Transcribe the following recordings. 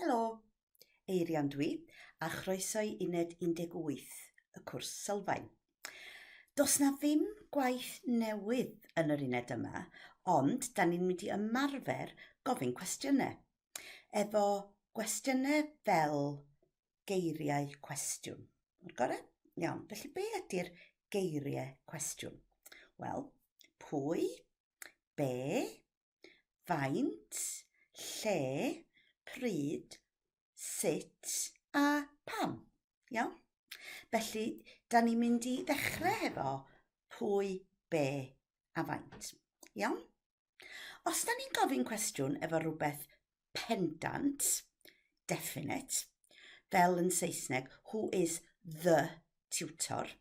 Helo, Eirian dwi, a chroeso i uned 18 y cwrs sylfaen. Does na ddim gwaith newydd yn yr uned yma, ond da ni'n mynd i ymarfer gofyn cwestiynau. Efo gwestiynau fel geiriau cwestiwn. O'r gorau? Iawn, felly be ydy'r geiriau cwestiwn? Wel, pwy, be, faint, lle, pryd, sut a pam. Iawn? Felly, da ni'n mynd i ddechrau hefo pwy, be a faint. Iawn? Os da ni'n gofyn cwestiwn efo rhywbeth pendant, definite, fel yn Saesneg, who is the tutor,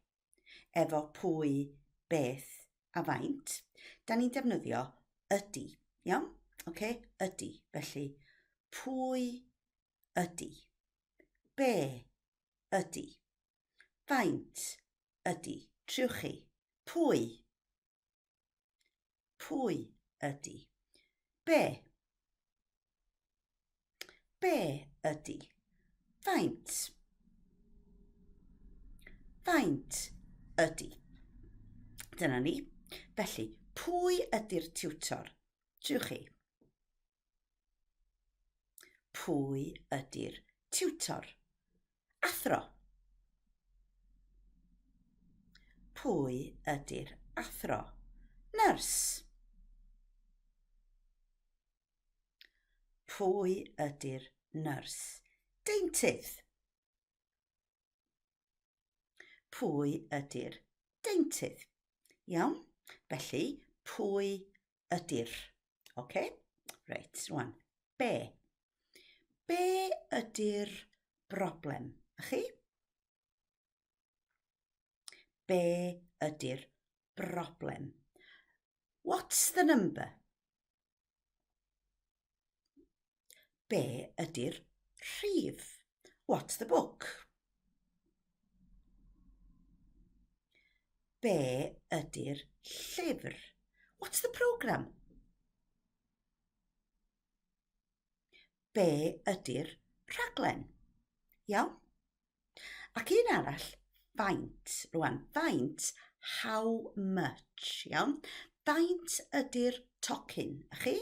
efo pwy, beth a faint, da ni'n defnyddio ydy. Iawn? Oce, ydy. Felly, pwy ydy? Be ydy? Faint ydy? Triwch chi. Pwy? Pwy ydy? Be? Be ydy? Faint? Faint ydy? Dyna ni. Felly, pwy ydy'r tiwtor? Triwch chi. Pwy ydy'r tiwtor? Athro. Pwy ydy'r athro? Nyrs. Pwy ydy'r nyrs? Deintydd. Pwy ydy'r deintydd? Iawn? Felly, pwy ydy'r? Oce? Reit, rwan. Be? Be ydy'r broblem? A chi? Be ydy'r broblem? What's the number? Be ydy'r rhif? What's the book? Be ydy'r llyfr? What's the programme? Be ydy'r rhaglen? Iawn? Ac un arall, faint. Rwan, faint, how much, iawn? Faint ydy'r tocyn, a chi?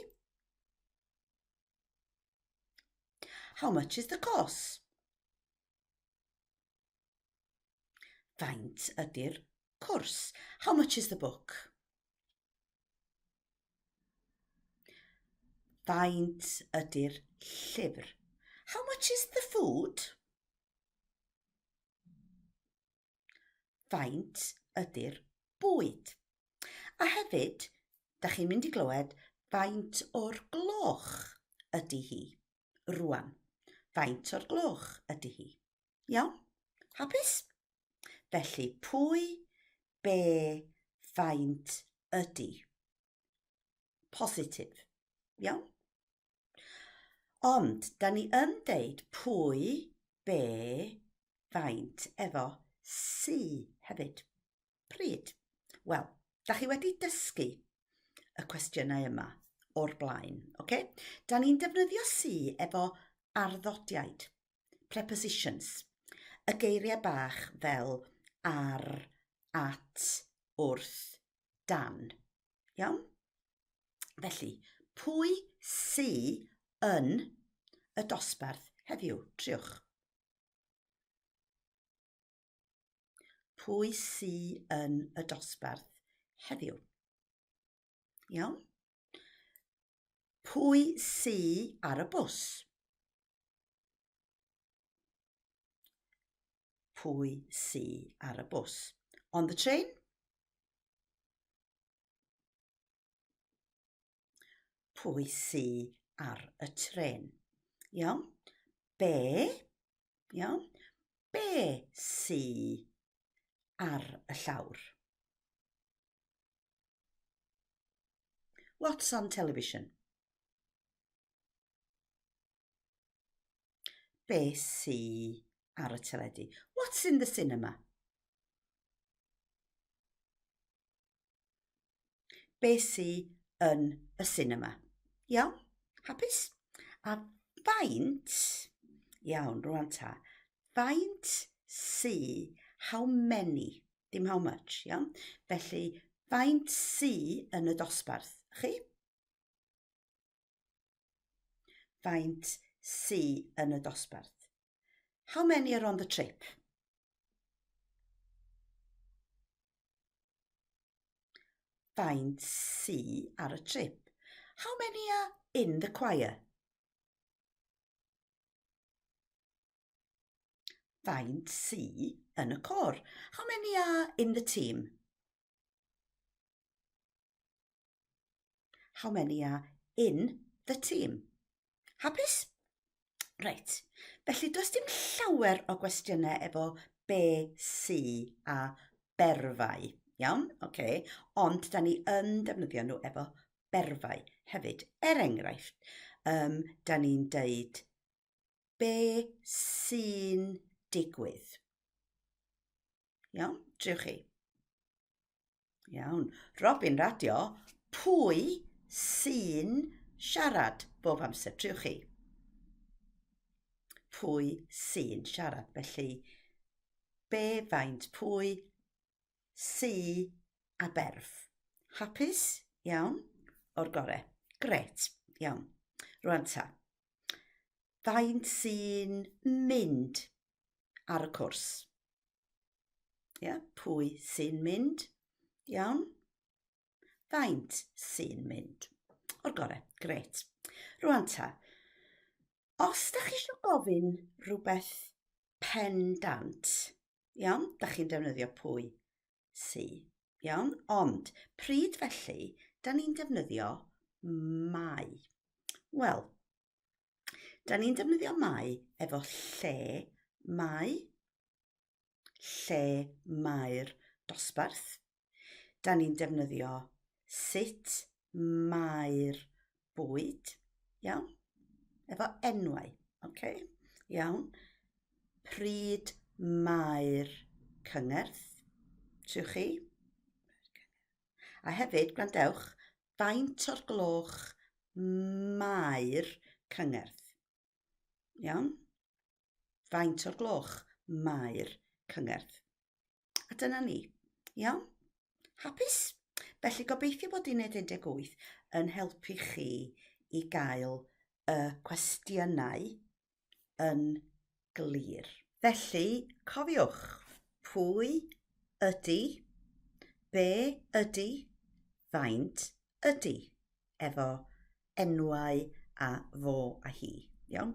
How much is the course? Faint ydy'r cwrs? How much is the book? Faint ydy'r llyfr? How much is the food? Faint ydy'r bwyd? A hefyd, da chi'n mynd i glywed faint o'r gloch ydy hi rwan. Faint o'r gloch ydy hi? Iawn? Hapus? Felly, pwy, be, faint ydy? Positif. Iawn? Ond, da ni yn deud pwy, be, faint efo sy hefyd. Pryd? Wel, da chi wedi dysgu y cwestiynau yma o'r blaen, oce? Okay? Da ni'n defnyddio sy efo arddodiaid. Prepositions. Y geiriau bach fel ar, at, wrth, dan. Iawn? Felly, pwy sy yn y dosbarth heddiw? Triwch. Pwy sy yn y dosbarth heddiw? Iawn? Pwy sy ar y bws? Pwy sy ar y bws? On the train? Pwy sy ar y tren? Iawn? Be? Iawn? Be sy ar y llawr? What's on television? Be sy ar y teledu? What's in the cinema? Be sy yn y cinema? Iawn? Hapus? A faint? Iawn, rwan ta. Faint sy, how many, dim how much, iawn? Felly, faint sy yn y dosbarth? Chi? Faint sy yn y dosbarth? How many are on the trip? Faint sy ar y trip? How many are in the choir? Faint sy yn y côr? How many are in the team? How many are in the team? Hapus? Reit, felly does dim llawer o gwestiynau efo be, sy a berfau. Iawn? Oce. Okay. Ond da ni yn defnyddio nhw efo berfau hefyd. Er enghraifft, um, da ni'n deud be sy'n digwydd. Iawn? Triwch chi. Iawn. Robin Radio, pwy sy'n siarad bob amser? Triwch chi. Pwy sy'n siarad? Felly, be, faint, pwy, sy a berf. Hapus? Iawn. O'r gore. Gret. Iawn. Rwan ta. Faint sy'n mynd ar y cwrs? Ia, pwy sy'n mynd? Iawn. Faint sy'n mynd? O'r gore, gret. Rwan ta, os da chi eisiau gofyn rhywbeth pendant, iawn, da chi'n defnyddio pwy sy, iawn, ond pryd felly da ni'n defnyddio mae? Wel, Da ni'n defnyddio mae efo lle mae, lle mae'r dosbarth. Da ni'n defnyddio sut mae'r bwyd, iawn? Efo enwau, oce? Okay? Iawn. Pryd mae'r cyngerdd? Triwch chi. A hefyd, gwrandewch, faint o'r gloch mae'r cyngerdd? Iawn? Faint o'r gloch mae'r cyngerdd? A dyna ni. Iawn? Hapus? Felly gobeithio bod uned 18 yn helpu chi i gael y cwestiynau yn glir. Felly, cofiwch, pwy ydy, be ydy, faint ydy, efo enwau a fo a hi. Iawn?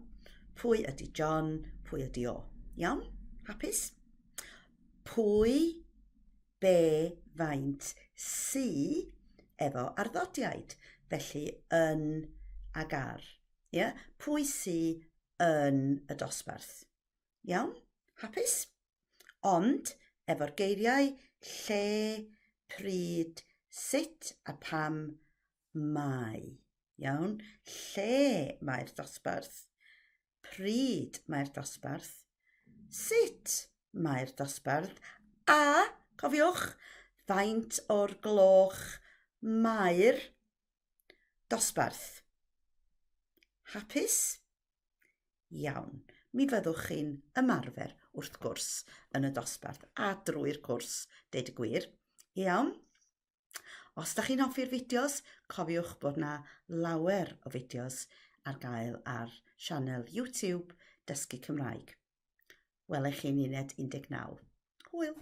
Pwy ydy John, pwy ydy o? Iawn? Hapus? Pwy, be, faint, sy, efo arddodiaid. Felly, yn ag ar. Ie? Pwy sy yn y dosbarth? Iawn? Hapus? Ond, efo'r geiriau lle, pryd, sut a pam mae. Iawn? Lle mae'r dosbarth? Pryd mae'r dosbarth? Sut mae'r dosbarth? A, cofiwch, faint o'r gloch mae'r Dosbarth. Hapus? Iawn. Mi fyddwch chi'n ymarfer, wrth gwrs, yn y dosbarth a drwy'r cwrs, deud y gwir. Iawn? Os da chi'n hoffi'r fideos, cofiwch bod na lawer o fideos ar gael ar sianel YouTube Dysgu Cymraeg. Welech chi'n uned 19. Hwyl!